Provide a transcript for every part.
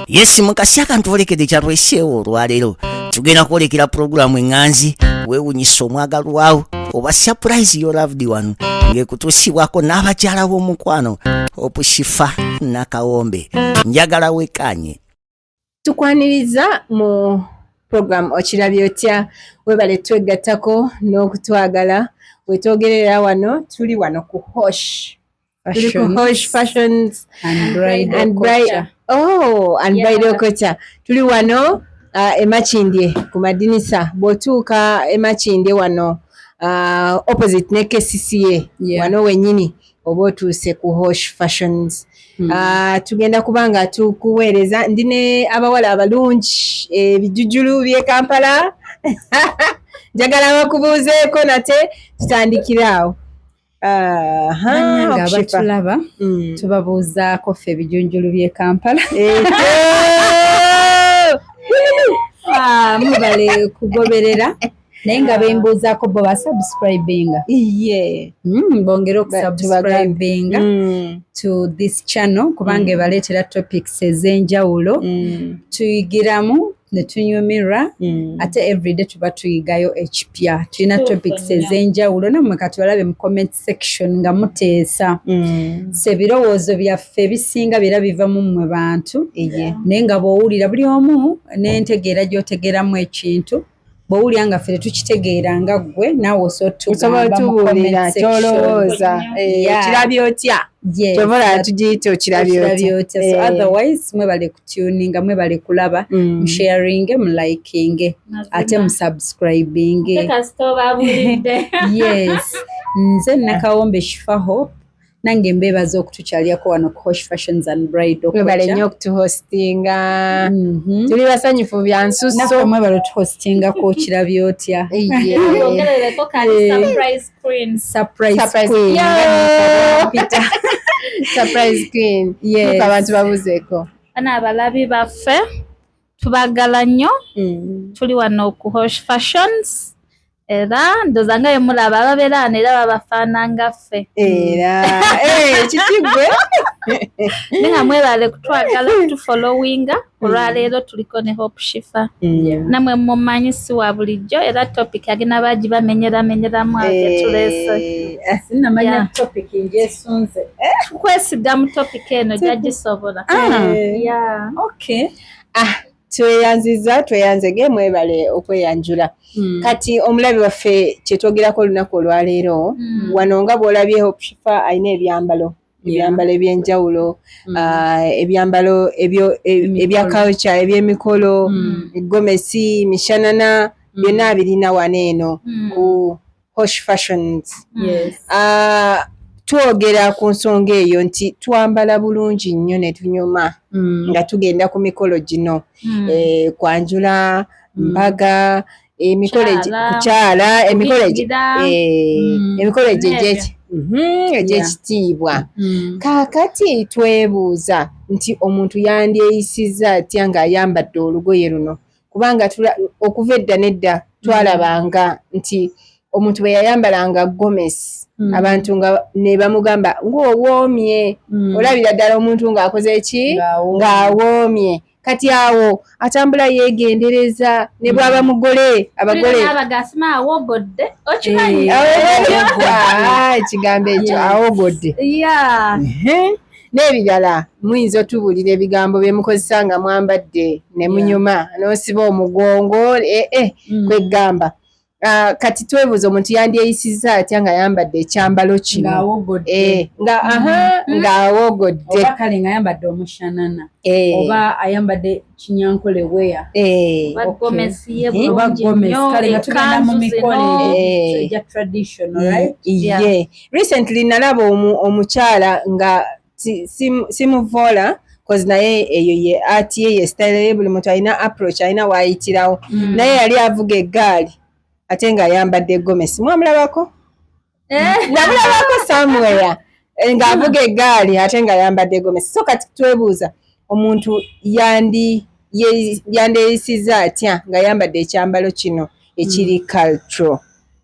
Yes, mukasi ntwolekedde kyatweseewo olwaleero. Tugenda kwolekera pulogulaamu eŋŋanzi weewunyisa omwagalwawo oba surprise your loved one, ng'ekutuusibwako n'abakyala b'omukwano Opusifa Nakawombe. Njagala wekanye. Tukwaniriza mu program Okirabye Otya. Webale twegattako n'okutwagala. Wetwogerera wano, tuli wano ku Hosh, tuli ku Hosh Fashions and Bridal and Culture. Oh, and Bridal Culture. Tuli wano emakindye ku madinisa. Bw'otuuka emakindye wano, opposite ne KCCA, wano wennyini oba otuuse ku Hosh Fashions. Tugenda kuba nga tukuweereza. Ndi ne abawala abalungi, ebijujulu by'e Kampala. Njagala bakubuuzeeko nate tutandikire awo. Aha, Bannange Okushifa. abatulaba, tubabuuzaako ffe ebijunjulu by'e Kampala. Ekyo! Ah, mubale kugoberera, naye nga bembuuzaako bo basubscribinga? Iye. Bongere okusubscribinga to this channel, kubanga ebaleetera topics ez'enjawulo. Tuyigiramu ne tunyumirwa, ate everyday tuba tuyigayo ekipya. Tulina topics ez'enjawulo. Nammwe kati balabe mu comment section nga muteesa. So ebirowoozo byaffe ebisinga bira biva mu mmwe bantu. Naye nga bw'owulira buli omu n'entegeera gy'otegeeramu ekintu, bw'owulira nga ffe tetukitegeera nga ggwe, naawe osobola Osobola otugamba mu otubuulira comment section. kyolowooza. Kirabye otya? Kyovola tugiyita Okirabye Okirabye Otya. Otya. So otherwise mwebale kutuninga, mwebale kulaba, musharinge, mulikinge, ate musubscribinge. Kasita obabulidde. Yes, nze Nakawombe Shifa Hope, nange mbeebaza okutukyalyako wano ku Hosh Fashions and Bridal. Mwebale nnyo okutuhostinga. Tuli basanyufu bya nsusso. Naffe mwebale otuhostingako Okirabye Otya. Ongerereko kali surprise queen. Surprise Surprise. queen. Yo! Peter. Surprise queen. Yes. Tuka abantu babuzeeko. Bana abalabi baffe, tubagala nnyo. Tuli wano ku Hosh Fashions, era ndoza nga bemulaba ababeera wano era babafaananga ffe. Era kiki gwe? Naye nga mwebale kutwagala, kutufollowinga. Olwaleero tuliko ne Hope Shifa, namwe mumanyi si wa bulijjo, era topic agenda bagibamenyeramenyeramu agetuleese. Sinamanya topic njesunze. Tukwesiga mu topic eno, jagisobola. Yeah. Okay. Ah, tweyanziza, tweyanzege, mwebale okweyanjula. Kati omulabi waffe, kyetwogerako olunaku olwaleero, wano nga bw'olabye Hope Shifa alina ebyambalo, ebyambalo ebyenjawulo, ebyambalo ebyo ebya Emikolo. culture, ebyemikolo, gomesi, mishanana, byonna birina wano eno ku Hosh Fashions. Twogera ku nsonga eyo nti twambala bulungi nnyo ne tunyuma nga tugenda ku mikolo gino, kwanjula, mbaga, emikolo Kukyala. kukyala, emikolo Kuyingira. emikolo N'ebyo. egy'ekitiibwa. Kaakati twebuuza nti omuntu yandyeyisizza atya ng'ayambadde olugoye luno? Kubanga okuva edda n'edda twalabanga nti omuntu bwe yayambalanga gomesi, abantu nga ne bamugamba ng'owoomye. Olabira ddala omuntu ng'akoze ki? Ng'awoomye. Ng'awoomye. Kati awo atambula yeegendereza ne bw'aba mugole, abagole Abagasima awogodde, okimanyi? Ah, ekigambo ekyo, awogodde. N'ebirala muyinza otubuulira ebigambo bye mukozesa nga mwambadde ne munyuma, n'osiba omugongo, kweggamba. Ah, kati twebuuza omuntu yandyeyisizza atya ng'ayambadde ekyambalo kino? Ng'awogodde. Nga aha, ng'awogodde. Oba kale ng'ayambadde omushanana, oba ayambadde kinyankole wear. Oba gomesi ye Oba bulungi gomesi, nnyo, kale nga tugenda mu ekkanzu mikolo zino. egya traditional, right? Ye recently nalaba omukyala nga simuvoola cause naye eyo ye art ye, ye style ye. Buli muntu alina approach, alina waayitirawo. Naye yali avuga eggaali ate ng'ayambadde gomesi. Mwamulabako? Namulabako somewhere, ng'avuga eggaali ate ng'ayambadde gomesi. So kati twebuuza omuntu yandyeyisizza atya ng'ayambadde ekyambalo kino ekiri cultural?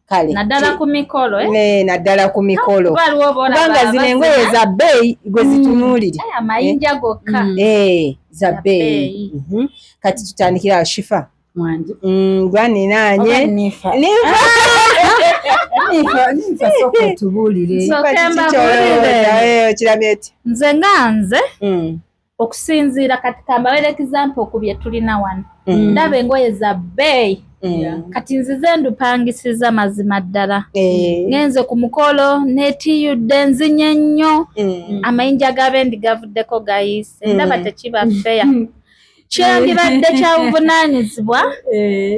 Kale Naddala ku mikolo, eh? Ne naddala ku mikolo. Waliwo boolaba Kubanga zino engoye za bbeeyi, gwe zitunuulire. Eh, amayinja gokka. Eh, za Za bbeeyi. bbeeyi. Kati tutandikira awo, Shifa. Mwangi. Gwaninaanye. Oba Nifa. Nifa. Nifa, Nifa, sooka otubuulire. Sooka Kiki mbabuulire. ky'olowooza? Eh, okiramye oti? Nze nga nze, okusinziira kati kambawere example ku bye tulina wano, ndaba engoye za bbeeyi. Kati nzize ndupangisiza, mazima ddala. Ngenze ku mukolo, neetiyudde, nzinye nnyo, amayinja g'abendi gavuddeko gayiise. Ndaba tekiba fair. Kyandibadde kya buvunaanyizibwa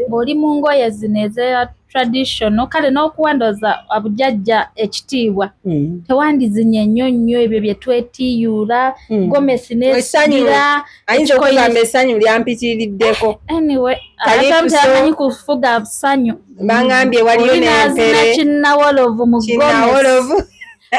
ng'oli mu ngoye zino eza traditional, kale n'okuwa ndooza abujjajja ekitiibwa, tewandizinye nnyo nnyo ebyo bye twetiyuula, gomesi Essanyu. nesigira. Ayinza Ekikoye- okugamba essanyu lyampitiriddeko. Anyway, Kalifuso. abantu amanyi kufuga ssanyu. Bangambye waliyo Oli n'azina n'empere. kinnawolovu mu gomesi. Kinnawolovu.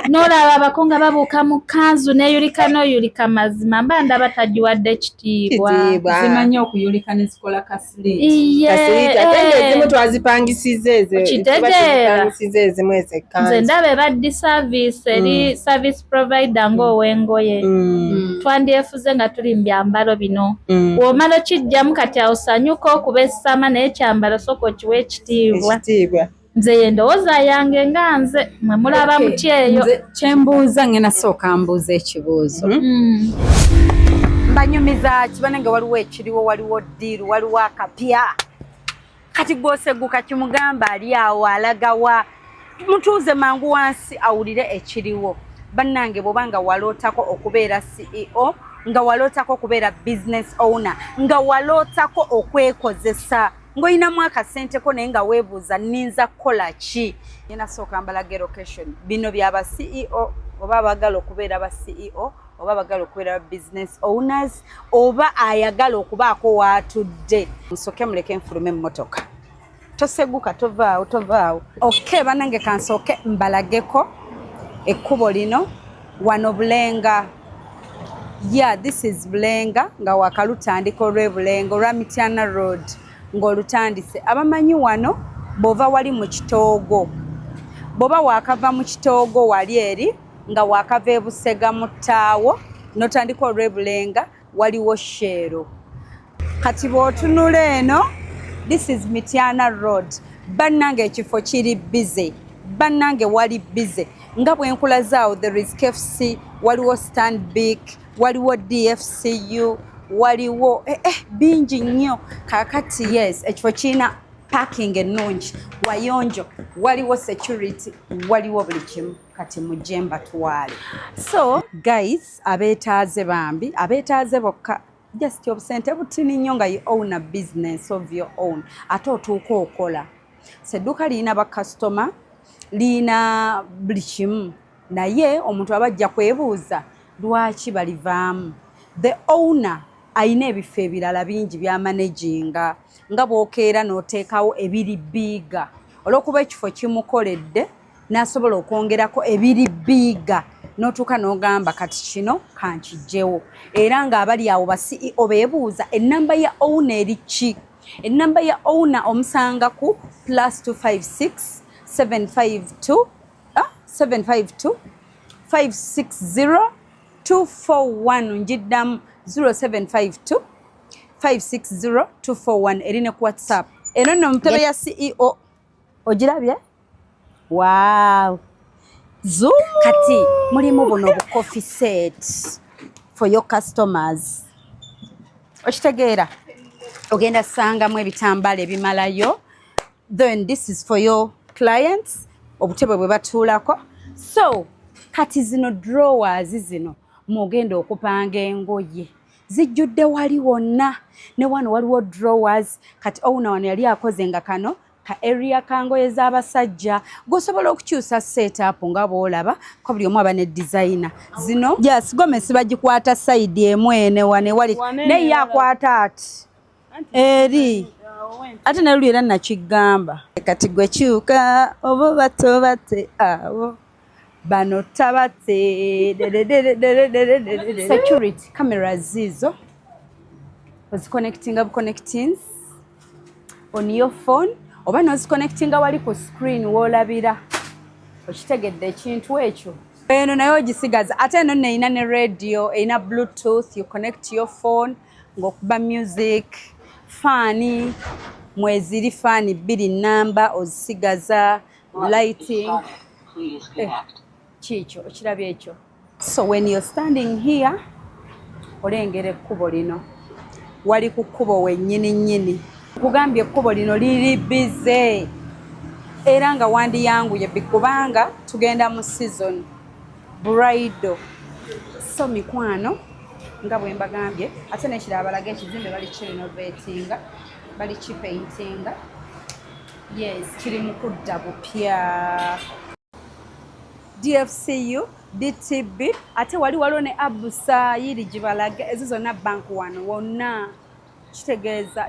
N'olaba abakunga babuuka mu kanzu n'eyulika n'oyulika, mazima mba ndaba tagiwadde ekitiibwa. Kitiibwa. Zimanyi okuyulika ne zikola kasiliiti. Iye, Kasiriita, ate nga eh. ezimu twazipangisiza ezo. Okitegeera. Tuba tuzipangisiza ezimu ezo Nze ekkanzu. ndaba ebaddi service eri service provider ng'ow'engoye, twandyefuze nga tuli mu byambalo bino. Bw'omala okijjamu, kati awo sanyuka okuba essama, naye ekyambalo sooka okiwa ekitiibwa. Ekitiibwa. Nze ye ndowooza yange nga nze. Mwe mulaba Okay, mutya eyo? Nze kyembuuza, ngenda sooka mbuuza ekibuuzo. Mbanyumiza kibanange, waliwo ekiriwo, waliwo deal, waliwo akapya. Kati gwoseguka kimugamba ali awo alagawa, mutuuze mangu wansi awulire ekiriwo. Bannange, bw'oba nga walootako okubeera CEO, nga walootako okubeera business owner, nga walootako okwekozesa ng'olinamu akasenteko, naye nga weebuuza nninza kukola ki, ngenda sooka mbalage location. Bino byaba CEO oba abaagala okubeera ba CEO oba abagala okubeera ba business owners oba ayagala okubaako waatudde. Nsooke muleke nfulume emmotoka. Toseguka, tovaawo, tovaawo. Okay, banange, kansooke mbalageko ekkubo lino wano Bulenga. Yeah, this is Bulenga, nga wakalutandika olw'e Bulenga olwa Mityana Road ng'olutandise. Abamanyi wano, bw'ova wali mu Kitoogo, bw'oba waakava mu Kitoogo wali eri nga waakava e Busega mu ttaawo n'otandika olw'e Bulenga, waliwo Shell. Kati bw'otunula eno, this is Mityana Road. Bannange, ekifo kiri busy, bannange, wali busy nga bwe nkulazaawo. There is KFC, waliwo Stanbic, waliwo DFCU, waliwo bingi nnyo. Kaakati yes, ekifo kirina parking ennungi, wayonjo, waliwo security, waliwo buli kimu. Kati mujje mbatwale. So guys, abeetaaze bambi, abeetaaze bokka, just obusente butini nnyo nga you own a business of your own, ate otuuka okola. So edduuka lirina bakasitoma, lirina buli kimu, naye omuntu aba ajja kwebuuza lwaki balivaamu. The owner ayina ebifo ebirala bingi byamanaginga, nga bw'okeera n'oteekawo ebiri bigger. Olw'okuba ekifo kimukoledde, n'asobola okwongerako ebiri bigger, n'otuuka n'ogamba kati kino kankijjewo. Era ng'abali awo ba CEO beebuuza ennamba ya owner eri ki? Ennamba ya owner omusanga ku +256 752, ah, 752 560 241. Njiddamu, 0752 560 241. Eri ne ku WhatsApp. Eno nno mutebe ya CEO, ogirabye? Wow. Zoom. Kati mulimu buno bu coffee set for your customers, okitegeera? Ogenda sangamu ebitambaala ebimalayo. Then this is for your clients, obutebe bwe batuulako. So kati zino drawers zino mwogenda okupanga engoye, zijjudde wali wonna, ne wano waliwo drawers. Kati owner wano yali akoze nga kano ka area kangoye z'abasajja, gosobola okukyusa setup nga bw'olaba ko buli omu aba ne designer. Zino yes, gomesi bagikwata side emu ene wane wali, naye ye akwata ati eri, ate naluli era nakigamba. Kati gwe kyuka oba bato bate awo bano tabate. Security cameras zizo, oziconnectinga buconnectings on your phone. Oba noziconnectinga wali ku screen woolabira. Okitegedde ekintu ekyo? Eno naye ogisigaza. Ate eno nno erina ne radio, erina Bluetooth, you connect your phone ng'okuba music. Faani mweziri, faani bbiri namba ozisigaza, lighting. Kiikyo okirabye ekyo. So when you're standing here, olengera ekkubo lino, wali ku kkubo wennyini nnyini. Kugambye ekkubo lino liri busy era nga wandiyanguye kubanga tugenda mu season bridal. So mikwano, nga bwe mbagambye, ate n'ekirala balaga ekizimbe bali kirenovatinga, bali kipaintinga. Yes, kiri mu kudda bupya. DFCU, DTB, ate wali waliwo ne Abusa yiri gibalage. Ezo zonna bank wano wonna, kitegeeza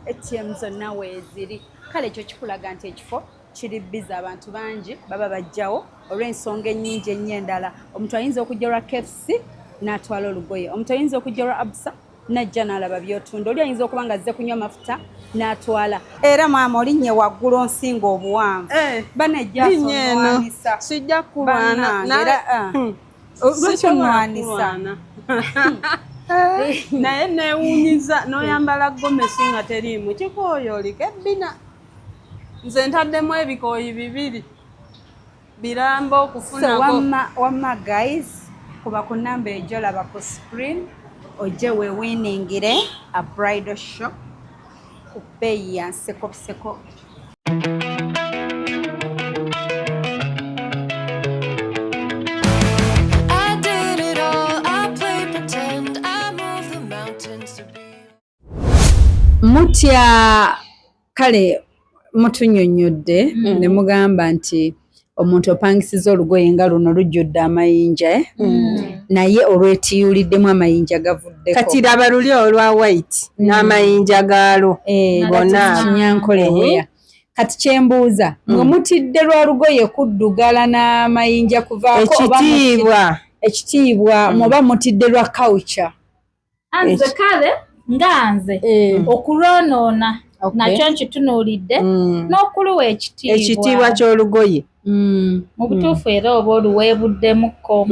ATM zonna weeziri. Kale ekyo kikulaga nti ekifo kiri busy, abantu bangi baba bajjawo olw'ensonga ennyingi ennyo endala. Omuntu ayinza okujja olwa KFC n'atwala olugoye, omuntu ayinza okujja olwa Abusa najja n'alaba byotunda, oli ayinza okuba nga azze kunywa mafuta n'atwala. Era maama, olinnye waggulu onsinga obuwanvu. Eh, banejja. Linnya eno sijja kulwana. Bannange, era, lwaki Sisobola onwanisa? kulwana. Naye neewuunyiza n'oyambala gomesi nga teriimu kikooyi, oliko ebbina. Nze ntaddemu ebikooyi bibiri biramba So okufunako. Wamma guys, kuba ku namba ejolaba ku screen ojje weewiningire a bridal shop ku bbeeyi ya nseko buseko. I did it all. I played pretend. I moved the mountains to be. Mutya? Kale mutunnyonnyodde ne mugamba nti omuntu opangisiza olugoye nga luno lujjudde amayinja, eh? Naye olwetiyuliddemu amayinja gavuddeko. Kati laba luli olwa white n'amayinja gaalwo. Eh, Bonna. Kinyankole weya. Kati kyembuuza, mwe mutidde lwa lugoye kuddugala n'amayinja kuvaako oba Ekitiibwa. Ekitiibwa. Muba mutidde lwa culture? Nze kale nga nze, okulwonoona nakyo nkitunuulidde, n'okuluwa ekitiibwa. Ekitiibwa ky'olugoye. Mu butuufu era oba oluweebuddemukko.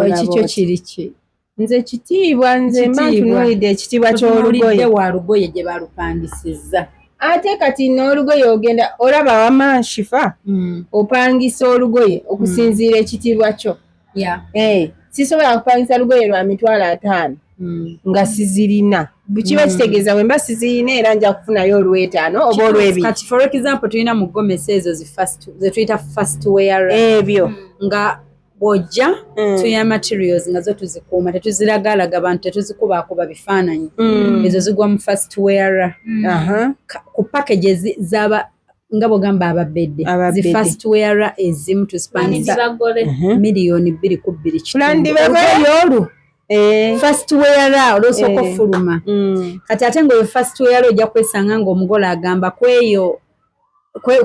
Ekikyo kiri ki? Nze kitiibwa, nze mba Kitiibwa. ntunuulidde ekitiibwa ky'olugoye. Tunuulidde wa lugoye gye balupangisizza. Ate kati n'olugoye ogenda olaba wamanshifa, opangisa olugoye okusinziira ekitiibwa kyo. Eh, sisobola kupangisa lugoye lwa 500,000 nga sizirina. Kiba kitegeeza bwe mba sizirina era nja kufunayo olw'etaano oba olw'ebiri. Kati for example, tulina mu gomesi ezo zi first, ze tuyita first wear, Ebyo. nga bw'ojja tulina materials nga zo tuzikuuma, tetuziragalaga bantu, tetuzikubaakuba bifaananyi. Ezo zigwa mu first wear. Ku packages zaba nga bwogamba ababedde, zi Ababedde. first wear ezimu tuzipangisa Bagole. 2.2 miliyoni. Landibagole. Olugoye olwo first wear olwosooka ofuluma. Kati ate ngaoyo first wear ojja kwesanga ng'omugole agamba kweyo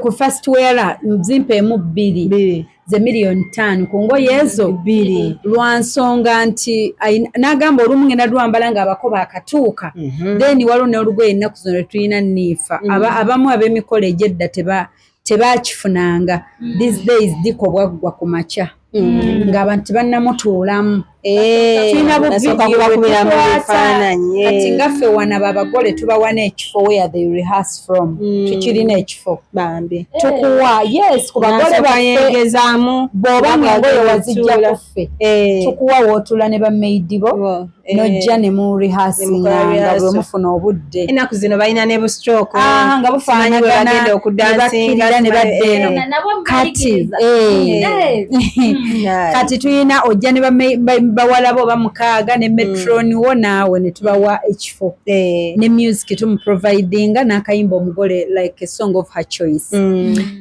ku first wear zimpeemu bbiri. Bbiri. Ze 5 miliyoni ku ngoye ezo. Bbiri. Lwa nsonga nti n'agamba olumu ngenda lwambala ng'abako baakatuuka. Then waliwo n'olugoye ennaku zino lwe tulina niifa. Abamu ab'emikolo egy'edda tebakifunanga. These days diko bwaggwa ku makya ng'abantu tebannamutuulamu. Tulina Nasooka buvidiyo bwe kubakubiramu tukwata. ebifaananyi. Kati ngaffe wano abo abagole tubawa n'ekifo where they rehearse from. Tukirina ekifo. Bambi. Tukuwa, yes, ku bagole Nasooka baffe. yeegezaamu. Bw'oba ng'engoye wazijja ku ffe, Eh. tukuwa w'otuula ne bamaidi bo, Bo, nojja ne mu rehearsinga Ne mukola nga bwe rehearsal. mufuna obudde. Ennaku zino balina ne bustroke. Ah, nga Simanyi bwe bufaanagana, bagenda ne okudansinga. bakkirira ne badda eno. Nabo Kati mbayigiriza. Kati tulina ojja ne bawala bo oba mukaaga ne matron wo naawe ne tubawa ekifo ne music tumuprovidinga n'akayimba omugole, like a song of her choice.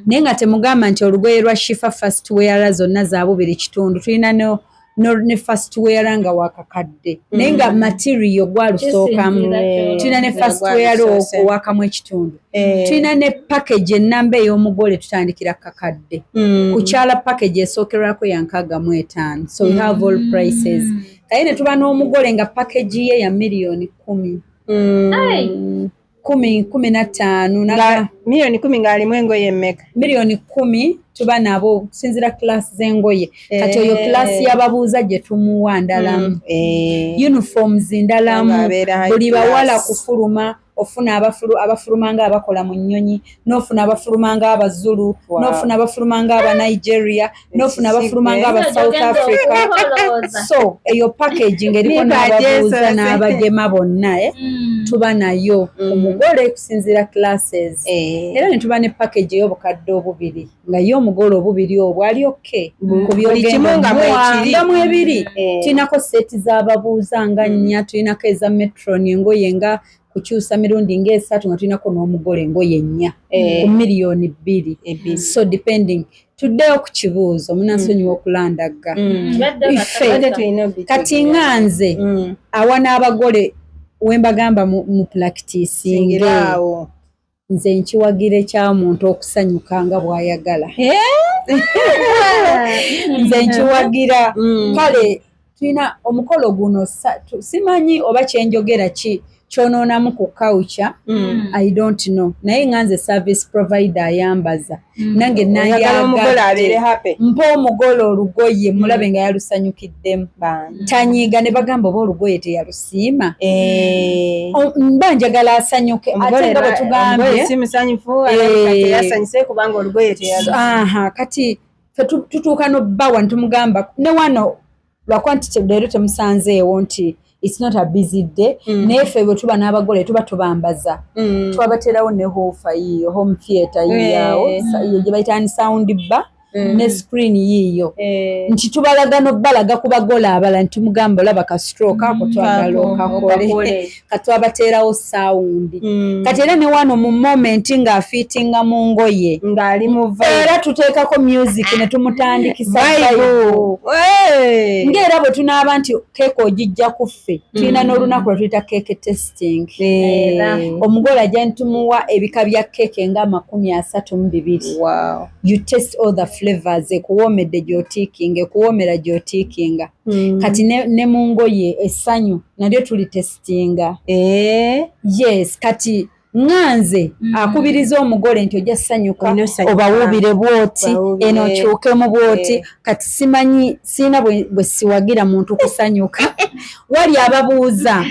Naye nga temugamba nti olugoye lwa Shifa first wear zonna za bubiri kitundu. Tulina ne first wear nga wakakadde, naye nga material gwalusookamu. Kisinziira. Tulina ne first wear Gwalusoose. owakamu ekitundu. Tulina ne package ennamba ey'omugole, tutandikira kakadde. Kukyala package esookerwako ya 65. So we have all prices. Kaye ne tuba n'omugole nga package ye ya 10 miliyoni. 10, 15. Miliyoni 10 ng'alimu engoye mmeka? Miliyoni 10 tuba nabo okusinziira class z'engoye. Kati oyo class y'ababuuza gye tumuwa ndalamu, uniforms ndalamu, Ng'abeera high buli bawala class. Kufuluma ofuna abafuluma nga abakola mu nnyonyi, n'ofuna abafuluma nga Abazulu, n'ofuna abafuluma nga aba Nigeria, n'ofuna abafuluma nga aba South Africa. So eyo package ng'eriko Niba n'ababuuza ajesoose. n'abagema bonna, eh? Tuba nayo omugole kusinziira classes. Era ne tuba ne package ey'obukadde 2 nga ye omugole obubiri obwo ali okay ku Buli kimu by'ogenda nga omuwa, mwekiri. nga mwebiri. Tulinako set z'ababuuza nga nnya, tulinako eza matron engoye nga kukyusa mirundi ng'esatu, nga tulinako n'omugole engoye nnya ku miliyoni 2. So depending, tuddeyo ku kibuuzo, munansonyiwa okulandagga. Ife Badde tulina obitegeera. Kati nga nze awa n'abagole wembagamba mu practicing, Singiraawo. nze nkiwagira ekyamuntu okusanyuka nga bw'ayagala. Nze nkiwagira. Kale tulina omukolo guno, simanyi oba kyenjogera ki kyonoonamu ku culture, I don't know, naye nga nze service provider ayambaza, nange Oyagala omugole abeere nandyagadde happy. Mpa omugole olugoye mulabe nga yalusanyukiddemu, Bambi. tanyiiga ne bagamba oba olugoye teyalusiima. Mba njagala asanyuke, ate nga bwe tugambye Omugole si musanyufu, alabika teyasanyuse kubanga olugoye teyalusiima. Aha, kati ffe tutuuka n'obbawa ne tumugamba ne wano lwakuba nti leero temusanzeewo nti it's not a busy day, naye ffe bwe tuba n'abagole tuba tubambaza, twabaterawo ne woofer yiiyo, home theatre yiiyo, iyo gye bayita ni sound bar ne screen yiiyo, nti tubalaga n'obbalaga ku bagole abalala nti tumugamba olaba ka stroke ako twagala okakole, Okakole. Katwabateerawo sound. Kati era ne wano mu moment ng'afiitinga mu ngoye ng'ali mu vibe. Era tuteekako music ne tumutandikisa Vibe. vibe. Hey. Ng'era bwe tunaaba nti keeka ogijja ku ffe, tulina n'olunaku lwe tuyita cake tasting. Omugole ajja ntumuwa ebika bya keeke nga 32. You taste all the flavors, ekuwoomedde gy'otiikinga, ekuwoomera gy'otiikinga. Kati ne mu ngoye essanyu nalyo tulitesitinga. Yes, kati ŋŋanze akubiriza omugole nti ojja ssanyuka, Olina osanyuka. Obawuubire bw'oti, Bawuubire. eno okyukemu bw'oti. Kati simanyi siina bwe siwagira muntu kusanyuka. Wali ababuuza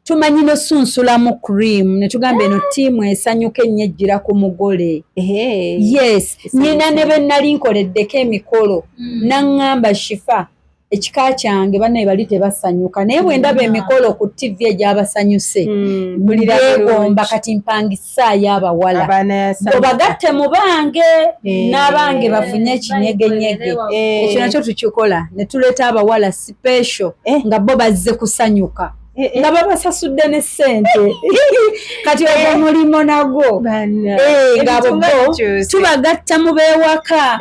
tumanyi nosunsulamu cream ne tugamba eno ttiimu esanyuka ennyo ejjira ku mugole. Yes, nina ne be nali nkoleddeko emikolo naŋŋamba, "Shifa, ekika kyange bannaye bali tebasanyuka, naye bwe ndaba emikolo ku TV egy'abasanyuse Mpulira beegomba bulungi. Kati mpangisaayo abawala Abaana yasanyuka. Obagatte mu bange n'abange bafunye ekinyegenyege." Ekyo nakyo tukikola ne tuleeta abawala special nga bo bazze kusanyuka, nga babasasudde ne ssente. Kati ogwo mulimo nagwo. Banna. Nga abo Ebintu nga bo bikyuse. tubagatta mu beewaka.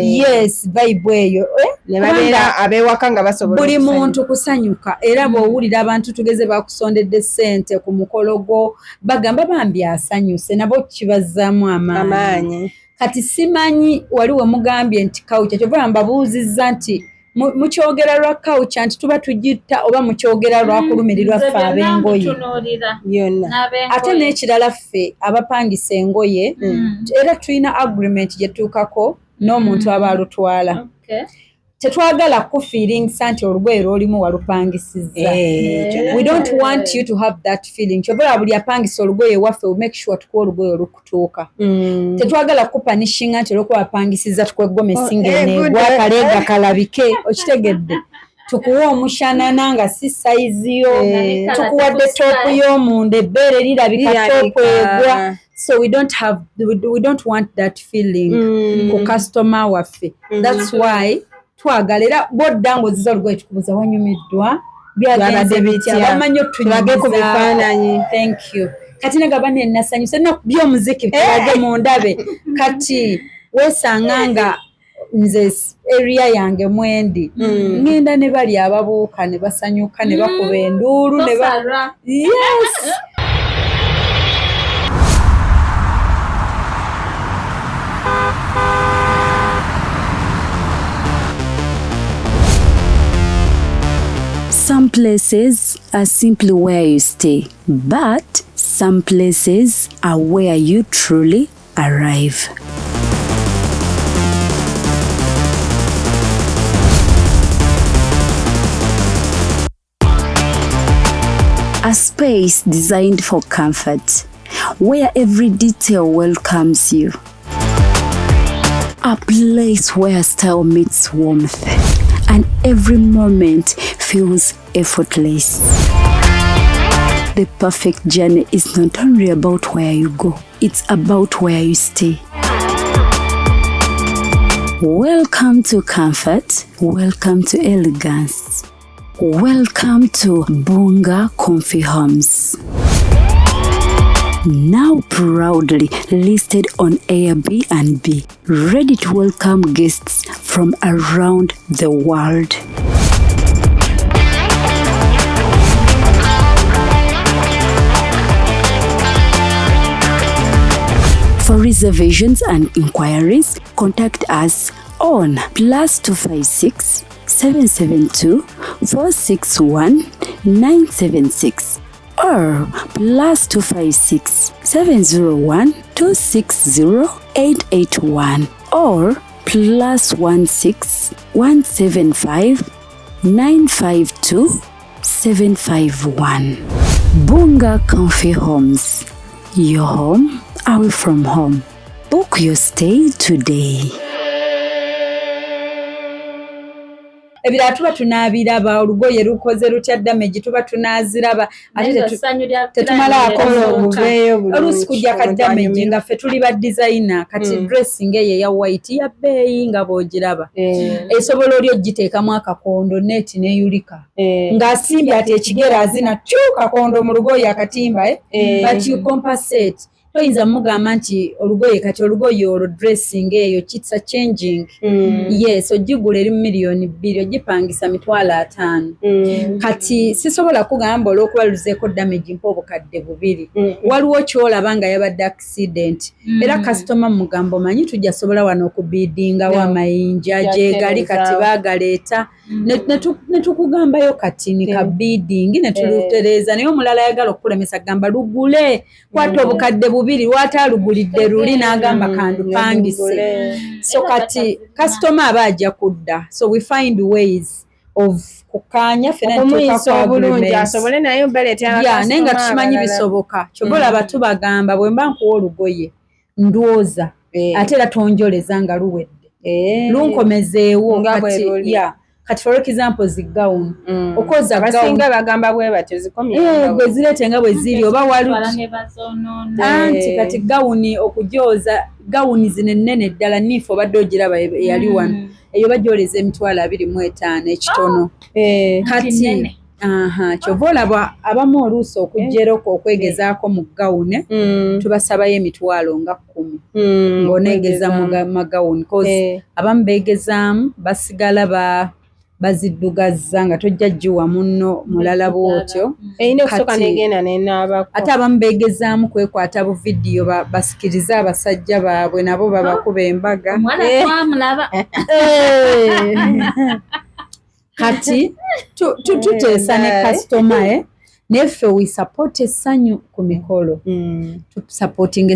Yes, vibe eyo, eh? Ne babeera Kubanga ab'ewaka nga basobola buli okusanyuka. muntu kusanyuka. Era bw'owulira abantu tugeze bakusondedde ssente ku mukolo gwo, bagamba bambi asanyuse, nabo kibazzaamu amaanyi. Amaanyi. Kati simanyi wali we mugambye nti culture, kyova mbabuuzizza nti mukyogera lwa culture nti tuba tugitta oba mukyogera lwa kulumirirwa ffe ab'engoye. Tunuulira Byonna. n'ab'engoye. Ate n'ekirala, ffe abapangisa engoye era tulina agreement gye tuukako n'omuntu aba alutwala. Tetwagala kufiiringisa nti olugoye lw'olimu walupangisizza. Ekyo We don't want you to have that feeling. Kyova olaba buli apangisa olugoye waffe, we make sure tukuwa olugoye olukutuuka. Tetwagala kupanishinga nti olwokuba apangisizza tukwegomesi Good. ng'eneegwa akaleega kalabike. Okitegedde? Tukuwa omushanana nga si size yo, tukuwadde top y'omunda, ebbeere lirabika, top egwa. So we don't want that feeling ku customer waffe. That's why twagala era bwodda ng'oziza olugoye tukubuza, "Wanyumiddwa? Byagenze Byabadde bitya?" bitya? Bamanyi. Tulage ku bifaananyi. Thank you. Kati nagaba nenasanyuse nakubya omuziki, tulage mu ndabe. Kati weesanga nga nze area yange mwendi ngenda ne bali ababuuka ne basanyuka ne bakuba enduulu ne ba Tosalwa. Yes. Some places are simply where you stay, but some Some places are where you truly arrive. A space designed for comfort, where every detail welcomes you. A place where style meets warmth and every moment feels effortless. The perfect journey is not only about where you go, it's about where you stay. Welcome to comfort, welcome to elegance. Welcome to Bunga Comfy Homes. Now proudly listed on Airbnb, ready to welcome guests from around the world. For reservations and inquiries, contact us on +256 772 461 976 or +256 701 260 881 or +16 175 952 751. Bunga Comfy Homes, your home away from home. Book your stay today. Ebirala tuba tunaabiraba, olugoye lukoze lutya damage tuba tunaaziraba, ate tetumalaako oluusi kujja ka damage nga ffe tuli ba designer. Kati dressing eyo eya white ya bbeeyi nga bw'ogiraba, esobola oli ogiteekamu akakondo neeti neyulika ng'asimbye ati ekigere azina tyu kakondo mu lugoye akatimba, but you compensate. Toyinza mugamba nti olugoye kati olugoye olwo dressing eyo kitsa changing. Yes, ogigula eri 2,000,000 ogipangisa 50,000. Kati sisobola kugamba olw'okuba luzeeko damage mpa 2,000. Waliwo ky'olaba nga yabadde accident. Era kasitoma mugamba omanyi tujja sobola wano okubidingawo amayinja gyegali kati baagaleeta ne tukugambayo kati ni ka bidding ne tulutereeza. Naye omulala ayagala okukulemesa gamba lugule kwata 2,000 lwataalugulidde luli n'agamba kandupangise. So kati kasitoma aba ajja kudda, so we find ways of kukkaanya okumuyisa obulungi asobole naye obaleetera naye nga tukimanyi bisoboka. Kyova olaba tubagamba bwe mba nkuwa olugoye ndwoza ate era tonjoleza nga luwedde lunkomezeewo. Kati kati for example zi gown okoza abasinga bagamba bwe batyo zikomye gwe zireete nga bwe ziri oba wali anti kati gawuni okugyoza gawuni zino ennene ddala niifu obadde ogiraba eyali wano eyo bagyoleza 25,000 ekitono. Kati kyova olaba abamu oluusi okuggyerako okwegezaako mu gawuni tubasabayo 10,000 ng'oneegeza mu magawuni cause abamu beegezaamu basigala baziddugazza nga tojja giwa munno mulala bw'otyo. Ate abamu beegezaamu kwekwata bu vidiyo basikirize abasajja baabwe nabo babakuba embaga. Kati tuteesa ne kasitoma neffe we support essanyu ku mikolo. Tusupporting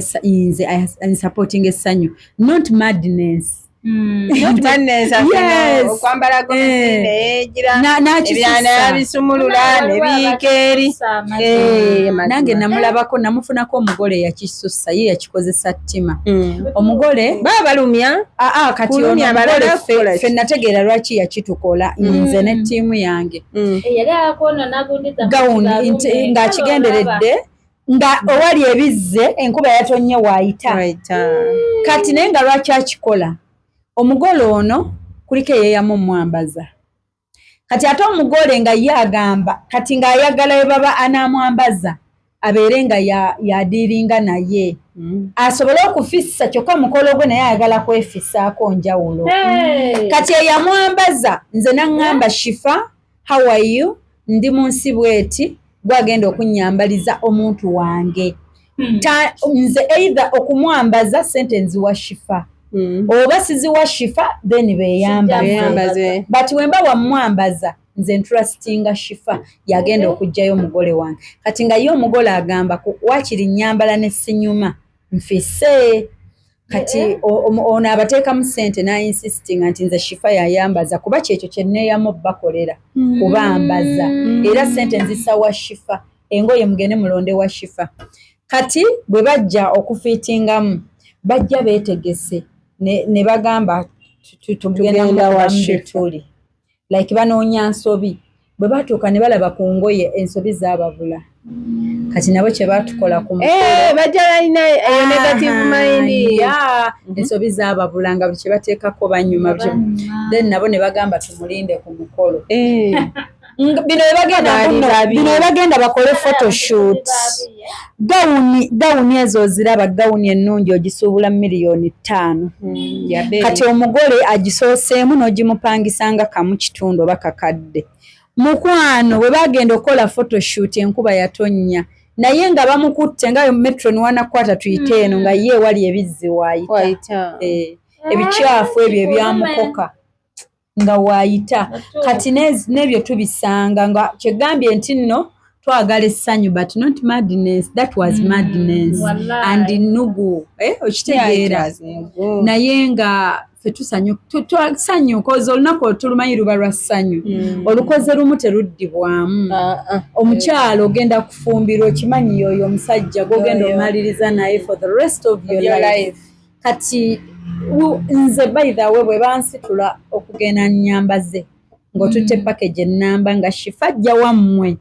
essanyu, not madness. Not madness. Yes. Okwambala gomesi neyegira ebirala bisumulula nebiika eri. Nange namulabako namufunako omugole yakisussa ye yakikozesa ttima. Omugole baba balumya kati ono omugole ffe nategeera lwaki yakitukola nze ne ttiimu yange. Gawuni ng'akigenderedde nga owali ebizze enkuba yatonnye waayita. Kati naye nga lwaki akikola omugole ono kuliko eyeeyamu omwambaza. Kati ate omugole nga ye agamba kati ng'ayagala we baba anaamwambaza abeere nga yadiiringa naye asobole okufissa kyokka mukolo gwe naye ayagala kwefisaako njawulo. Kati eyamwambaza nze naŋŋamba Shifa, how are you? Ndi mu nsi bweti gwagenda okunnyambaliza omuntu wange. Nze either okumwambaza sente nziwa Shifa oba siziwa Shifa then beeyambaze. But wemba wamwambaza Nze ntrustinga Shifa, yagenda okuggyayo omugole wange. Kati nga ye omugole agamba, "Waakiri nnyambala ne sinyuma nfise." Kati ono abateekamu ssente nainsistinga nti nze Shifa yayambaza, kuba kyekyo kye neeyamu bakolera, kubambaza, era ssente nzisa wa Shifa, engoye mugende mulonde wa Shifa. Kati bwe bajja okufiitingamu, bajja beetegese ne bagamba, "Tugenda Tugenda wa mukubamu Shifa." bituli like banoonya nsobi. Bwe batuuka ne balaba ku ngoye ensobi zaababula. Kati nabo kye baatukola ku mukolo, Eh, bajja balina eyo negative mind. Yeah, ensobi zaababula nga buli kye bateekako banyuma, then nabo ne bagamba, "Tumulinde ku mukolo." Bino bwe bagenda Baali babi. Bino bwe bagenda bakole photoshoot, gawuni ezo oziraba, gawuni ennungi ogisuubula 5 miliyoni. Kati omugole agisooseemu n'ogimupangisanga 1.5 oba kakadde. Mukwano, bwe bagenda okukola photoshoot, enkuba yatonnya, naye nga bamukutte nga matron wanakwata tuyite eno, nga ye ewali ebizzi waayita. Waayita. Eh, ebikyafu ebyo ebyamukoka nga waayita. Kati n'ebyo tubisanga nga kyegambye nti nno twagala essanyu, but not madness. That was madness. Wallahi. And nugu, eh, okitegeera? Naye nga ffe twasanyuka oza olunaku olutulumanyi luba lwa ssanyu. Olukoze lumu teruddibwamu. Omukyalo ogenda kufumbirwa, okimanyi yoyo omusajja gwogenda Yoyo. omaliriza naye for the rest of your Your life. life. Kati nze, by the way, bwe bansitula okugenda nyambaze ng'otutte package ennamba nga Shifa ajja wammwe,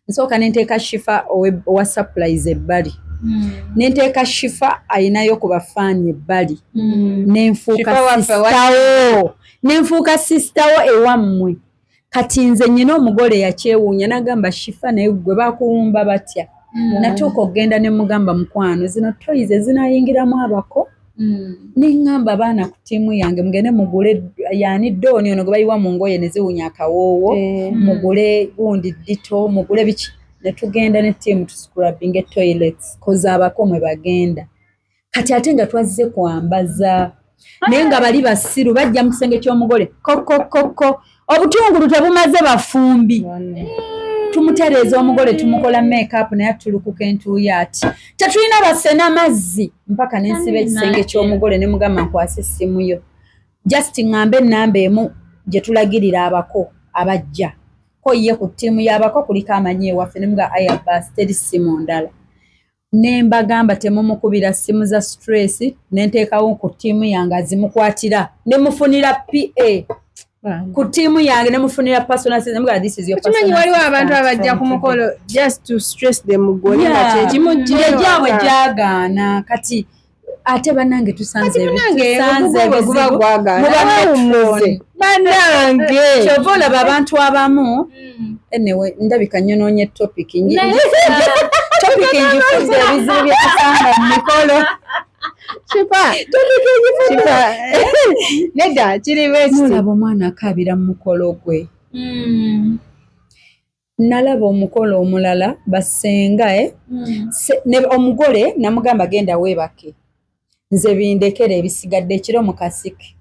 nsooka nenteeka Shifa owa supplies ebbali, nenteeka Shifa ayinayo ku bafaani ebbali, nenfuuka Shifa waffe wa- sister wo, nenfuuka sister wo ewammwe. Kati nze nyina omugole yakyewuunya n'agamba, "Shifa, naye gwe bakuwumba batya?" Natuuka okugenda ne mugamba, "Mukwano, zino toys ezinayingiramu abako." Neŋŋamba abaana ku ttiimu yange, "Mugende mugule yani Dawn ono gwe bayiwa mu ngoye ne ziwunya akawoowo, mugule gundi Dettol, mugule biki." Ne tugenda ne ttiimu tuscrubbinga toilets, 'cause abako mwe bagenda. Kati ate nga twazze kwambaza, naye nga bali basiru, bajja mu kisenge ky'omugole, kokokoko, obutungulu tebumaze, bafumbi. Tumutereeza omugole, tumukola makeup, naye atulukuka entuuyo ati tetulina basena mazzi, mpaka nensiba ekisenge ky'omugole ne mugamba, "Nkwasa essimu yo, just ŋŋambe ennamba emu gye tulagirira abako abajja." Ko ye ku ttiimu y'abako kuliko amanyi ewaffe, ne muga, "Aya basi, teri ssimu ndala." Ne mbagamba, "Temumukubira ssimu za stress." Ne nteekawo ku ttiimu yange azimukwatira, ne mufunira PA ku ttiimu yange, ne mufunira personal assistant. Mugaa, "This is your Okimanyi waliwo abantu abajja ku mukolo just to stress the mugole, nga kyekimugjeyo. Gyabwe gyagaana. Kati ate bannange tusanze Munange, tusanze ogugo bwe guba ebizibu gwagaana, muba bawummuze. Bannange, kyova olaba abantu abamu. Anyway, ndabika nyonoonye topic. Topic ngifudde ebizibu byetusanga mu mikolo. Shifa, Shifa, nedda, kiri bwekiti. Nolaba omwana akaabira mu mukolo gwe. Nalaba omukolo omulala, basenga, eh? Omugole namugamba, "Genda weebake, nze bindekere ebisigadde ekiro mu kasike."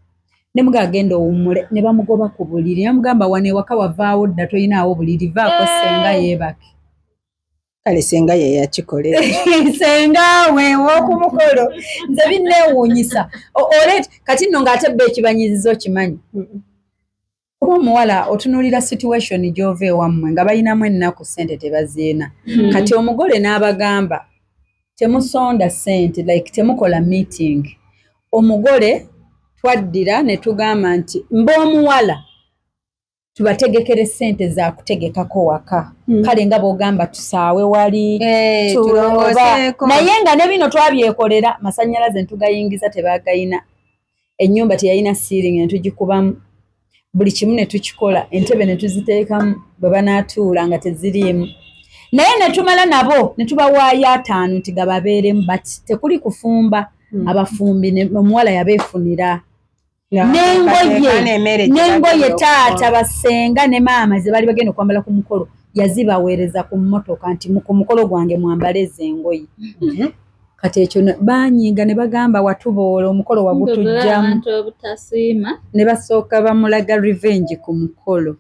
Ne mugamba, "Genda owummule." Ne bamugoba ku buliri, namugamba, "Wano ewaka wavaawo dda, toyinaawo buliri, vaako, senga yeebake." Kale senga ye yakikolera. Senga weewo ku mukolo, nze binneewuunyisa. Ole kati nno ng'ate bba ekibanyiziza, okimanyi, kuba omuwala otunuulira situation gy'ova ewammwe nga balinamu ennaku, ssente tebaziina. Kati omugole n'abagamba, "Temusonda ssente, like temukola meeting." Omugole twaddira ne tugamba nti mba omuwala tubategekere ssente za kutegekako waka. Kale nga bw'ogamba tusaawe wali Eh, tulongooseeko. Naye nga ne bino twabyekolera, masanyalaze ntugayingiza, tebagayina, ennyumba teyalina ceiling ne tugikubamu, buli kimu ne tukikola, entebe ne tuziteekamu bwe banaatuula nga teziriimu, naye ne tumala nabo ne tubawaayo 5 nti gababeeremu, but tekuli kufumba. Abafumbi omuwala yabeefunira n'engoye, n'engoye taata basenga ne maama ze bali bagenda okwambala ku mukolo yazibaweereza ku mmotoka nti ku mukolo gwange mwambale ezo engoye. Kati ekyo banyiiga ne bagamba, "Watuboola omukolo, wagutujjamu." Abantu obutasiima. Ne basooka bamulaga revenge ku mukolo.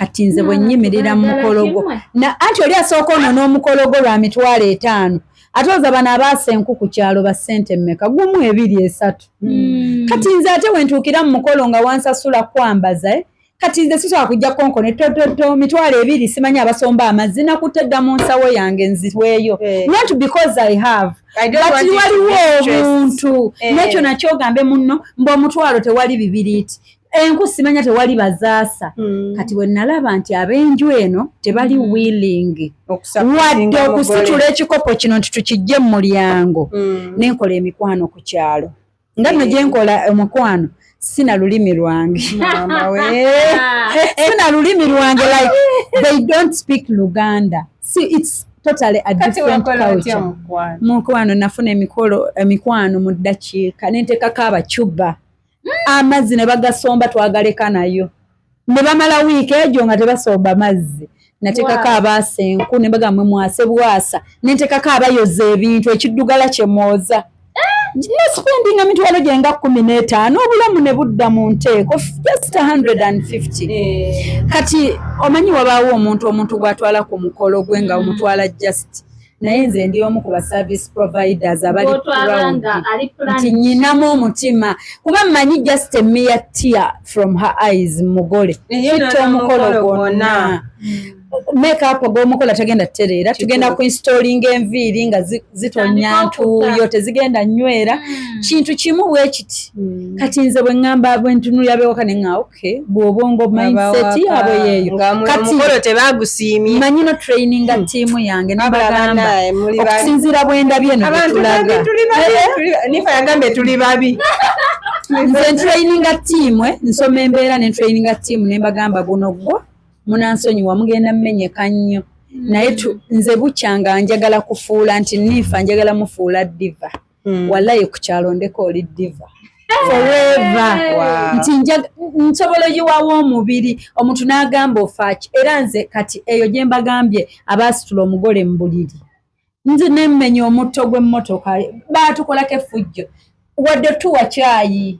Kati nze bwe nnyimirira mu mukolo gwo, anti oli asooka ono n'omukolo gwo lwa 50,000, ate oza bano abaasa enku ku kyalo ba ssente mmeka? 1, 2, 3. Kati nze ate we ntuukira mu mukolo nga wansasula kwambaza, eh? Kati nze sisobola kujja konkone tototo 20,000, simanyi abasomba amazzi, nakutte dda mu nsawo yange nziweeyo. Not because I have, but waliwo obuntu n'ekyo nakyogambe munno mbu omutwalo tewali bibiriiti, enku simanya tewali bazaasa. Kati bwe nalaba nti ab'enju eno tebali willing wadde okusitula ekikopo kino nti tukijje mu mulyango, nenkola emikwano ku kyalo, nga nno gye nkola omukwano sina lulimi lwange, sina lulimi lwange, like they don't speak Luganda. See, it's totally a different culture. Mukwano, nafuna emikolo, emikwano mu ddakiika, nenteekako abacuba amazzi ne bagasomba, twagaleka nayo ne bamala wiiki egyo nga tebasomba mazzi. Nateekako abaasa enku ne bagamba mwase bwasa, nenteekako abayoza ebintu, ekiddugala kye mwoza, nespendinga mitwalo gyenga 15, obulamu ne budda mu nteeko, just 150. Kati omanyi wabaawo omuntu gw'atwala ku mukolo gwe nga omutwala just, naye nze ndi omu ku ba service providers abali proud nti nyinamu omutima, kuba mmanyi just a mere tear from her eyes, mugole kitta omukolo gwonna. Makeup ogw'omukola tagenda tereera, tugenda ku installinga enviiri nga zitonya ntuuyo, tezigenda nywera, kintu kimu bwe kiti. Kati nze bwe ŋŋamba, bwe ntunulira bewaka ne ŋŋa okay, bw'obwongo mindset yaabwe yeeyo. Kati tebagusiimye. Manyi no traininga ttiimu yange, nembagamba okusinziira bwe ndabye eno betulaga. Nifa yagambye tuli babi. Nze ntraininga ttiimu, nsoma embeera ne ntraininga ttiimu, ne mbagamba guno gwo munansonyiwa, mugenda mmenyeka nnyo, naye nze bukyanga njagala kufuula nti Nifa njagala mufuula diva. Wallayi ku kyalo ndeka oli diva forever, nti nsobola oyiwawo omubiri omuntu n'agamba ofaaki. Era nze kati eyo gye mbagambye abaasitula omugole mu buliri, nze nemmenya omutto gw'emmotoka, baatukolako effujjo, wadde tuwa kyayi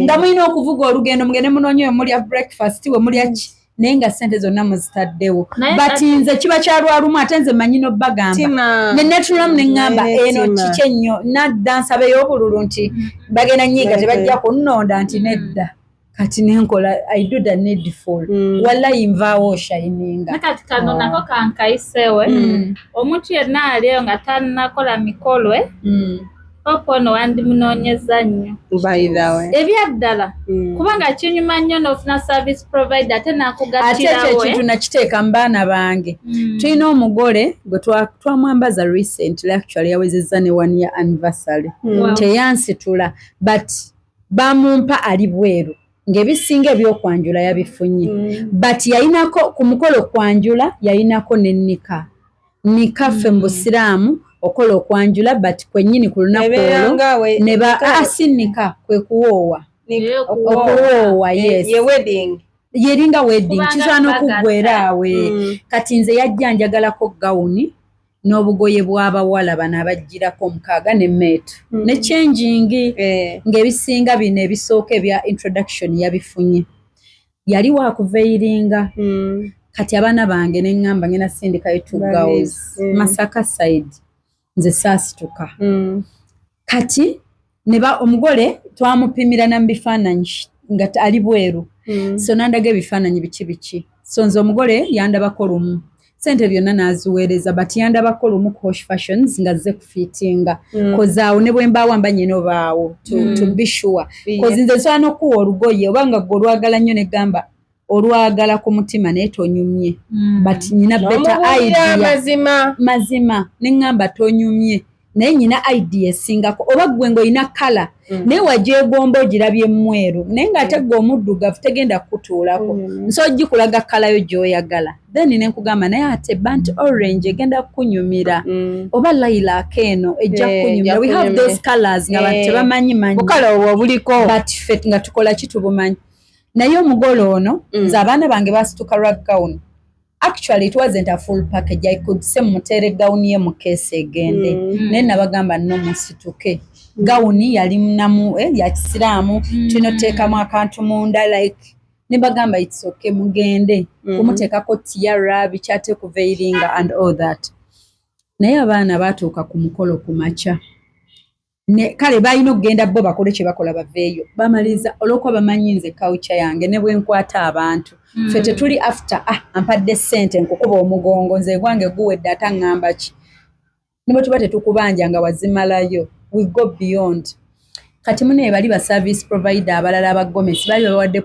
nga mulina okuvuga olugendo mugende munoonye we mulya breakfast, we mulya ki, naye nga ssente zonna muzitaddewo. But nze kiba kyalwalumu, ate nze manyi nobbagamba nenetunulamu neŋŋamba eno kiki ennyo, nadda nsabeyo obululu nti bagenda nyiiga, tebajja kunnonda nti nedda. Kati nenkola, I do the needful. Wallayi nvaawo oshininga. Kati kano nako kankayisewe, omuntu yenna aliyo nga tannakola mikolwe, Hope ono wandimunoonyeza nnyo ebyaddala, kubanga kinyuma nnyo n'ofuna service provider ate nakugattirawo. Ate ekyo ekintu nakiteeka mu baana bange. Tulina omugole gwe twamwambaza recently, actually yawezezza ne one year anniversary. Teyansitula, but bamumpa ali bweru ng'ebisinga ebyokwanjula yabifunye, but yayinako ku mukolo kwanjula, yayinako nennika nika. Ffe mu Busiraamu okola okwanjula, but kwennyini ku lunaku olwo ne si nika, kwe kuwoowa, okuwoowa, yes, yeringa wedding, kisobola n'okuggwera awe. Kati nze yajja njagalako gawuni n'obugoye bw'abawala bano abagirako omukaaga ne meetu ne changing, ng'ebisinga bino ebisooka ebya introduction yabifunye, yali wakuveiringa. Kati abaana bange neŋŋamba ngenda sindikayo two girls Masaka side, nze saasituka. Kati neba omugole twamupimira na mu bifaananyi nga ali bweru, so nandaga ebifaananyi biki biki, so nze omugole yandabako lumu, sente byonna n'aziweereza, but yandabako lumu ku Hosh Fashions nga zze kufiitinga, 'cause awo ne bwe mbaawo mba nyina obaawo to be sure, 'cause nze nsobola n'okuwa olugoye oba nga gwe olwagala nnyo negamba olwagala ku mutima naye tonyumye, but nyina better idea. Mazima. Mazima neŋŋamba tonyumye, naye nyina idea esingako, oba gwe ng'olina colour naye wagyegomba ogirabye mweru, naye ng'ate gwe omuddugavu tegenda kukutuulako, nsobola ogikulaga colour yo gy'oyagala, then ne nkugamba naye ate burnt orange egenda kukunyumira, oba lilac eno ejja kukunyumira. We have those colors nga bantu tebamanyi manyi bu colour obwo obuliko, but ffe nga tukola ki, tubumanyi. Naye omugole ono, nze abaana bange basituka lwa gown. Actually it wasn't a full package, I could say mutere gawuni ye mu keesi egende, naye nabagamba no musituke gawuni yali namu ya kisiraamu, tulina oteekamu akantu munda, like Ne bagamba, "It's okay, mugende." Kumuteekako tiara, bikyate kuveiringa and all that. Naye abaana baatuuka ku mukolo ku makya. Ne kale balina okugenda bo bakole kye bakola, baveeyo bamaliriza, olw'okuba bamanyi nze culture yange ne bwe nkwata abantu. Ffe tetuli after, "Ah, ampadde ssente, nkukuba omugongo." Nze gwange guwedde, ate aŋŋamba ki? Ne bwe tuba tetukubanja nga wazimalayo, we go beyond. Kati munaye bali ba service provider abalala aba gomesi bali babawadde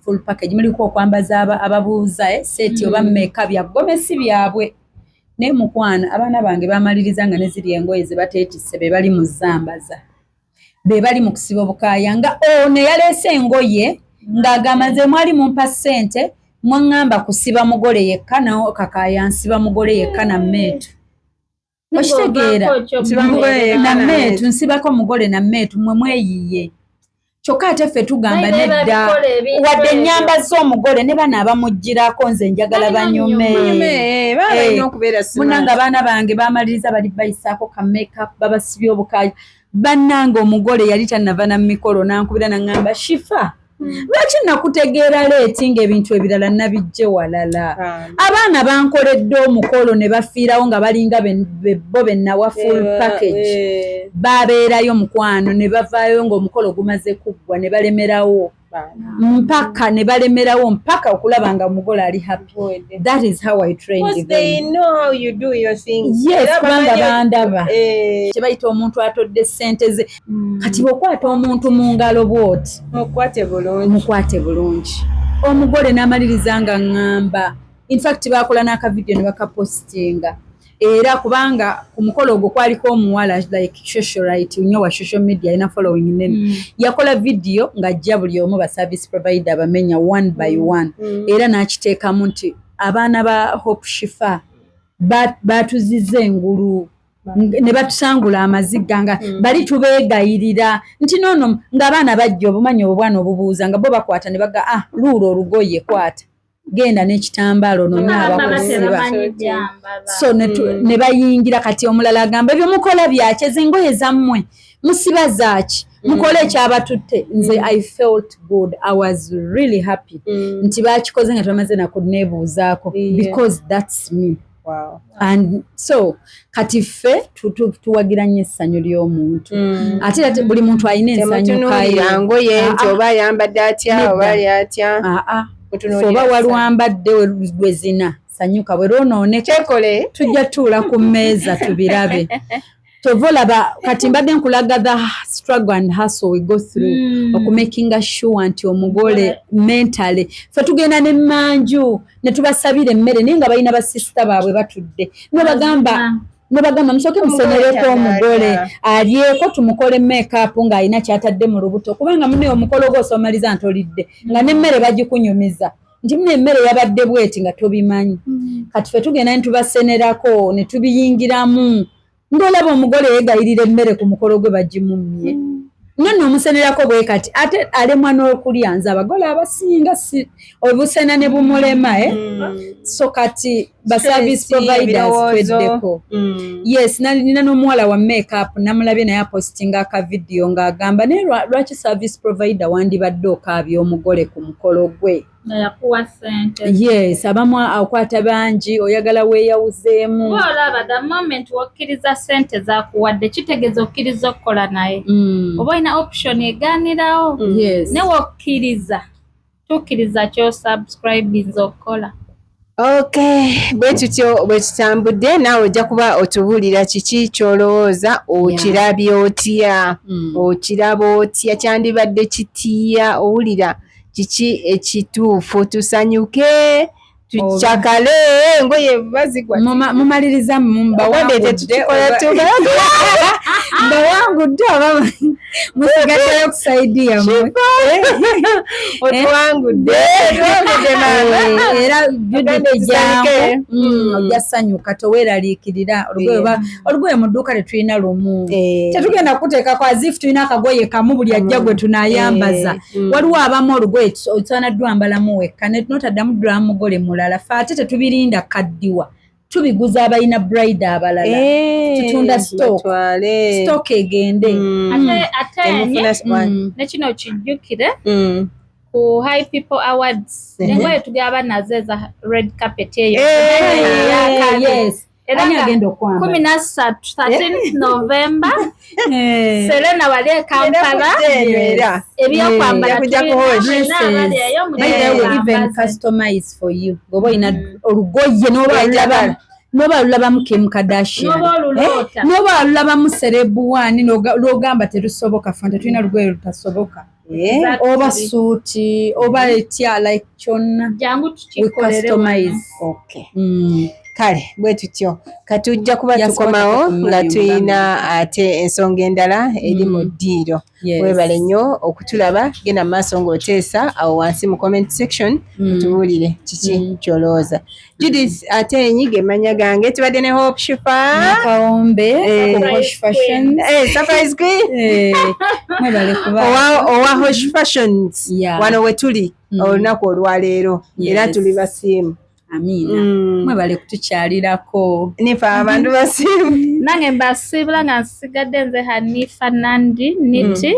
full package, muliko okwambaza ababuuza set oba mmeka bya gomesi byabwe. Naye mukwana, abaana bange bamaliriza nga ne ziri engoye ze bateetisse be bali mu zambaza, be bali mu kusiba obukaaya, nga ono yaleese engoye ng'agamba, "Nze mwali mumpa ssente, mwaŋŋamba kusiba mugole yekka, nawo kakaaya nsiba mugole yekka na mmeetu." Okitegeera? Nsiba mugole yekka na na mmeetu, nsibako mugole na mmeetu, mmwe mweyiye. Kyokka ate ffe tugamba Balina nedda, babikola ebintu wadde ebyo. ennyamba z'omugole ne bano abamugirako, nze njagala Balina banyume. Nyume, baba balina okubeera smart. Munnange, abaana bange bamaliriza bali bayisaako ka makeup, babasibye obukaaya. Bannange, omugole yali tannava na mikolo nankubira naŋŋamba, "Shifa, lwaki nakutegeera late ng'ebintu ebirala nabijje walala? Abaana bankoledde omukolo ne bafiirawo nga balinga bo be nawa full package." Babeerayo mukwano, ne bavaayo ng'omukolo gumaze kuggwa, ne balemerawo mpaka ne balemerawo mpaka okulaba nga omugole ali happy. That is how I trained Because they them. know how you do your things. Yes, Era kubanga bamanyi bandaba. Kye bayita omuntu atodde ssente ze. Kati bw'okwata omuntu mu ngalo bw'oti, mukwate bulungi. Mukwate bulungi. Omugole n'amaliriza nga ŋŋamba, infact bakola n'akavidiyo ne bakapositinga era, kubanga ku mukolo ogwo kwaliko omuwala like socialite nnyo wa social media, alina following nene. Yakola vidiyo ng'ajja buli omu ba service provider bamenya one by one, era n'akiteekamu nti abaana ba Hope Shifa batuziza engulu ne batusangula amaziga nga bali tubeegayirira nti noono ng'abaana bajja obumanyi obubwana obubuuza nga bo bakwata ne baga, "Ah, luula olugoye, kwata, genda n'ekitambaalo, nonye abakusiba." So ne bayingira. Kati omulala agamba, "Ebyo mukola byaki? Ezo engoye zammwe musiba zaaki? Mukole ekyabatutte." Nze I felt good, I was really happy nti bakikoze nga tebamaze nakuneebuuzaako, because that's me. And so kati ffe tuwagira nnyo essanyu ly'omuntu. Ate era buli muntu alina ensanyukayo. Temutunuulira ngoye nti Ah, ah. oba ayambadde atya Nedda. oba ali atya. Aa, Mutunuulira oba essanyu. walwambadde lwe zina, sanyuka. Bwe lwonooneka, Kyekole. tujja tuula ku mmeeza tubirabe. Tova olaba kati mbadde nkulaga the struggle and hustle we go through okumakinga sure nti omugole mentally. Fe tugenda nemmanju ne tubasabira emmere, naye nga balina basisita baabwe batudde, nebagamba, "Musooke musenereko omugole alyeko, tumukole makeup ng'alina kyatadde mu lubuto," kubanga mune omukolo gwosomaliza ntolidde nga n'emmere bagikunyumiza nti muna emmere yabadde bweti nga tobimanyi. Kati fe tugenda ne tubasenerako ne tubiyingiramu, ng'olaba omugole yeegayirira emmere ku mukolo gwe bagimummye. Nno nno omusenerako bwe kati ate alemwa n'okulya. Nze abagole abasinga si obusena ne bumulema, eh? So kati ba service Stress, providers ebirowoozo. tweddeko. Yes, nina n'omuwala wa makeup namulabye naye apostinga akavidiyo ng'agamba, "Naye lwaki service provider wandibadde okaabya omugole ku mukolo gwe?" Nga yakuwa ssente. Yes, abamu akwata bangi, oyagala weeyawuzeemu. Kuba olaba the moment wokkiriza ssente zakuwadde, kitegeeza okkiriza okukola naye. Oba olina option egaanirawo. Ne wokkiriza, tukkiriza kyosubscribinza okukola. Okay, bwe tutyo bwe tutambudde. Naawe ojja kuba otubuulira kiki ky'olowooza, okirabye otya? Okiraba otya? Kyandibadde kitya? Owulira kiki ekituufu? Tusanyuke, tucakale, engoye bazigwa. Mumaliriza Ogambe mbawangudde tetukikola mbawangudde oba musigaddeyo ku side yammwe? Otuwangudde, otuwangudde maama. Eh, era Judith, Ogambe jangu. tusanyuke. Ojja sanyuka, toweeraliikirira. Olugoye olugoye mu dduuka tetulina lumu. Tetugenda kuteekako as if tulina akagoye kamu buli ajja gwe tunayambaza. Waliwo abamu olugoye osaana ddwambalamu wekka notaddamu ddulamu mugole mulala. Fe ate tetubirinda kaddiwa, tubiguza abalina bride abalala. Tutunda stock. Batwale. Stock egende. Ate ate Temufuna ne kino kijjukire. Ku High People Awards, engoye tugaba nazo eza red carpet eyo. Eh, yes. Era Ani nga agenda okwambala? 13, 13 November, Serena wali e Kampala. Eno era Ebyokwambala Yakujja tulina, kuhosh. mwenna abali eyo By the way, we even mujje. customize for you. Bw'oba olina olugoye n'oba Oyagala. n'oba olulabamu Kim Kardashian. N'oba oluloota. Eh, n'oba olulabamu celeb one n'ogamba terusoboka, ffe tetulina lugoye lutasoboka. Eh, Oba suuti oba etya, like kyonna. Jangu We tukikolere wano. customize. Okay. Mm. Kale bwe tutyo katujja kuba Yes, tukomawo kwata ku nga mwanya. tulina ate ensonga endala eri mu ddiiro. Webale nnyo okutulaba. Genda mu maaso ng'oteesa awo wansi mu comment section, tubuulire kiki ky'olowooza. Judith ate enyiga emanya gange, tubadde ne Hope Shifa Nakawombe Eh. ku Hosh Fashions. Eh, surprise queen. Eh, mwebale kuba Owa Hosh Fashions. Wano we tuli olunaku olwaleero era tuli basiimu. Amiina. Mwebale kutukyalirako. Nifa, abantu basiimu. Nange mbasiibula nga nsigadde nze Hanifa Nandi Niti,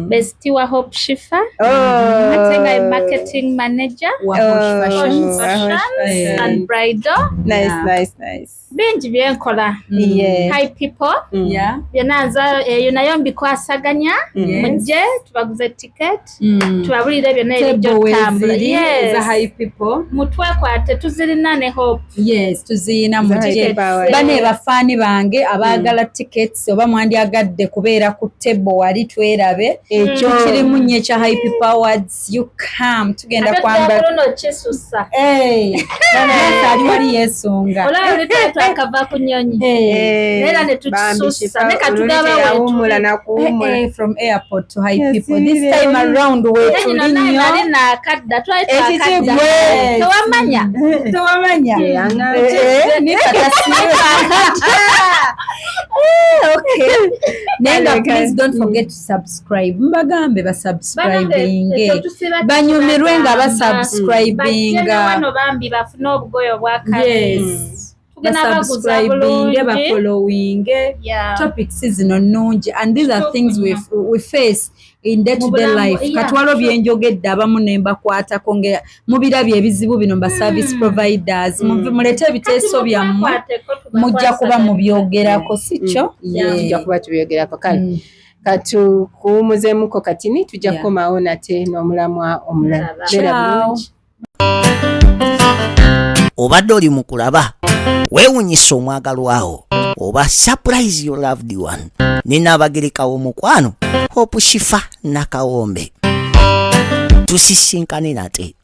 bestie wa Hope Shifa, Oh. ate nga ye marketing manager wa Hosh Oh. Fashions. Hosh Fashions Fashions. and Bridal. Nice, nice, nice. Bingi byenkola. Hi People, byonna nze eyo nayo mbikwasaganya. Mujje tubaguze ticket, tubabulire byonna ebijja Table otambula. weziri eza High People. Mutwekwate, tuzirina ne Hope. Yes, tuziyina. Za Mujje. High People. Bane bafaani bange abaagala tickets oba mwandyagadde kubeera ku table wali twerabe, Ekyo kirimu nnyo ekya High People Awards. You come, tugenda Ate kwambala. tugenda kisusa. Hey, Yesu ali wali yeesunga. Olaba luli twali twakava ku nyonyi, Eh, era ne bambi tukisusa Shifa, ne katugaba. oluli teyawummula Wetuli. nakuwummula. Eh, eh, from airport to High Yes, People this really. time around wetuli Nyino naye nnyo. nali nakadda, twali Ekiki twakadda. gwe? Tewamanya. Tewamanya. Eh, Nifa tasiiba. Okay, naye nga please don't forget to subscribe. Mbagambe basubscribinge, banyumirwe nga basubscribinga. Wano bambi bafune obugoye obwakabi. Tugenda baguza Basubscribinge, bulungi. bafollowinge. Topics zino nnungi and these are things we face in day to day Mu bulamu, life. Kati waliwo byenjogedde abamu ne mbakwatako nga mubirabye ebizibu bino ba service providers. Mulete ebiteeso byammwe, mujja kuba mubyogerako, si kyo? Tujja kuba tubyogerako. Kale katukuwumuzeemuko katini, tujja kukomawo nate n'omulamwa omulala. Omulala. Beera Ciao. bulungi. Obadde oli mu kulaba weewunyisa omwagalwawo oba surprise your loved one ne Naabagereka w'omukwano Hope Shifa Nakawombe. Tusisinkane nate.